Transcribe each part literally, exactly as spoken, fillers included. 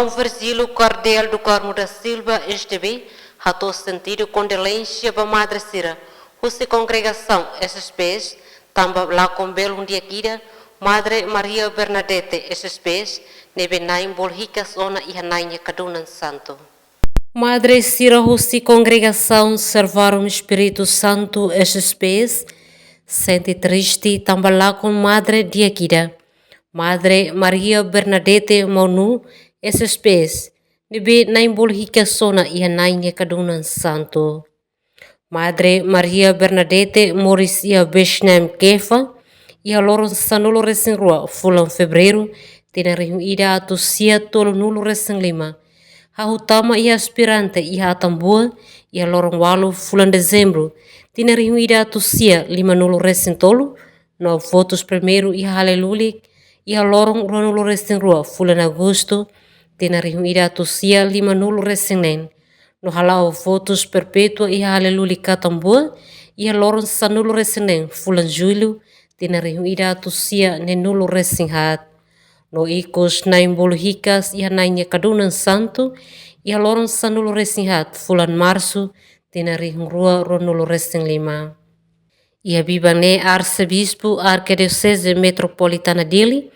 Virgílio Cardeal do Carmo da Silva, S D B, hato'o sentidu kondolénsia ba madre sira husi kongregasaun S S P S, tanba lakon belun di'ak ida, Madre Maria Bernadette, S S P S, ne'ebé Na'i bolu hikas ona iha Na'i nia kadunan santu. Madre sira husi kongregasaun Servarum Espírito Santo, S S P S, sente triste tanba lakon madre di'ak ida, Madre Maria Bernadette Maunu, S S P S, ne'ebé Na'i bolu hikas ona iha Na'i nia kadunan santu. Madre Maria Bernadette moris iha Bethlehem Kefa, iha loron sanulu-resin-rua fulan Fevereiru, tinan rihun ida atus sia tolunulu-resin-lima. Hahú tama iha aspirante iha Atambua, iha loron ualu fulan Dezembru, tinan rihun ida atus sia limanulu-resin-tolu, no votus primeiru iha Halelulik, iha loron ruanulu-resin-rua fulan Agostu, tinan rihun ida atus sia limanulu-resin-neen. No hala'o votus perpétua iha Halelulik Atambua, iha loron sanulu-resin-neen fulan Jullu, tinan rihun ida atus sia neenulu-resin-haat. No ikus Na'i bolu hikas iha Na'i nia kadunan santu, iha loron sanulu-resin-haat fulan Marsu, tinan rihun rua ruanulu-resin-lima. Iha biban ne'e Arsebispu Arkidioseze Metropolitana Dili,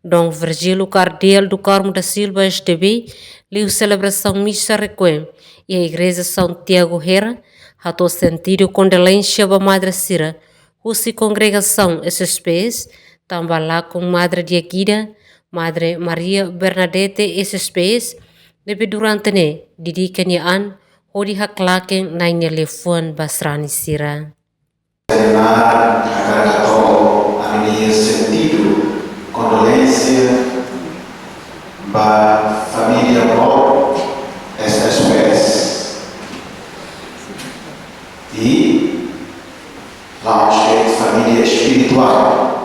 Dom Virgílio Cardeal do Carmo da Silva, S D B, liu selebrasaun misa requiem iha Igreja São Tiago Hera, hato'o sentidu kondolénsia ba madre sira husi kongregasaun S S P S, tanba lakon madre di'ak ida, Madre Maria Bernadette, S S P S, ne'ebé durante ne'e dedika nia an hodi haklaken Na'i nia liafuan ba sarani sira. Terminar, hakarak hato'o ami-nia sentidu kondolénsia ba família Bor, S S P S. I la'ós de'it família espirituál,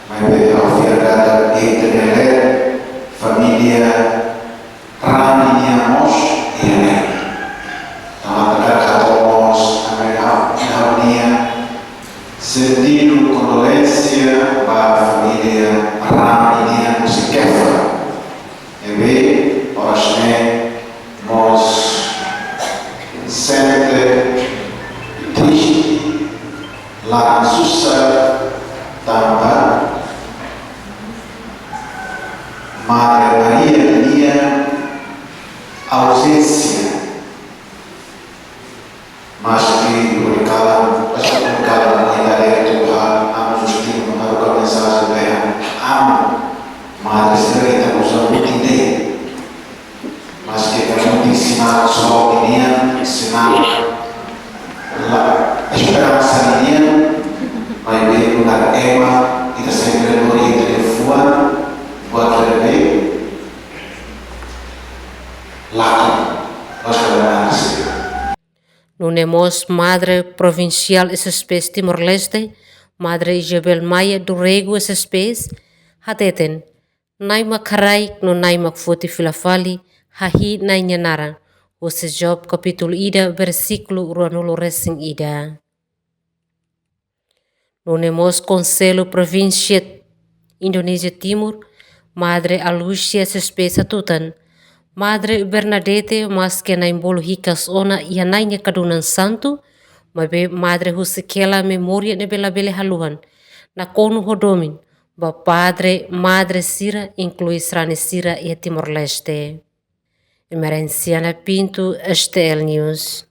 maibé ha'u fiar katak ita-nia família raan nian mós iha ne'e. Tanba hakarak hato'o mós ami-nia, ami-nia sentidu kondolénsia ba família raan nian husi Kefa. Ne'ebé oras ne'e mós sente triste, laran susar tanba Madre Maria nia auzénsia. Maski hori kalan, maski hori kalan, mai tare tu ha, anu Justino, haruka mensajen ba ita, anu, madre sira ita uza mutin de'it. Maski ita mutin sinál sol nian, sinál la esperansa nian, maibé nu'udar ema, ita sempre lori ita-nia fuan, buat ne'ebé, laki, maski la nasi. Nune'e mós Madre Provinsiál S S P S Timor-Leste, Madre Isabel Maia do Rego S S P S, hateten, Na'i mak haraik no Na'i mak foti fila fali, hahi'i Na'i nia naran, husi Job kapítulu ida, versíkulu ruanulu-resin-ida. Nune'e mós Konsellu Provínsia Indonézia Timur, Madre Alucia S S P S hatutan, Madre Bernadette maski Na'i bolu hikas ona iha Na'i nia kadunan santu, maibé madre husik hela memória ne'ebé labele haluhan, nakonu ho domin ba padre, madre sira, inklui sarani sira iha Timor-Leste. Emerenciana Pinto, S T L News.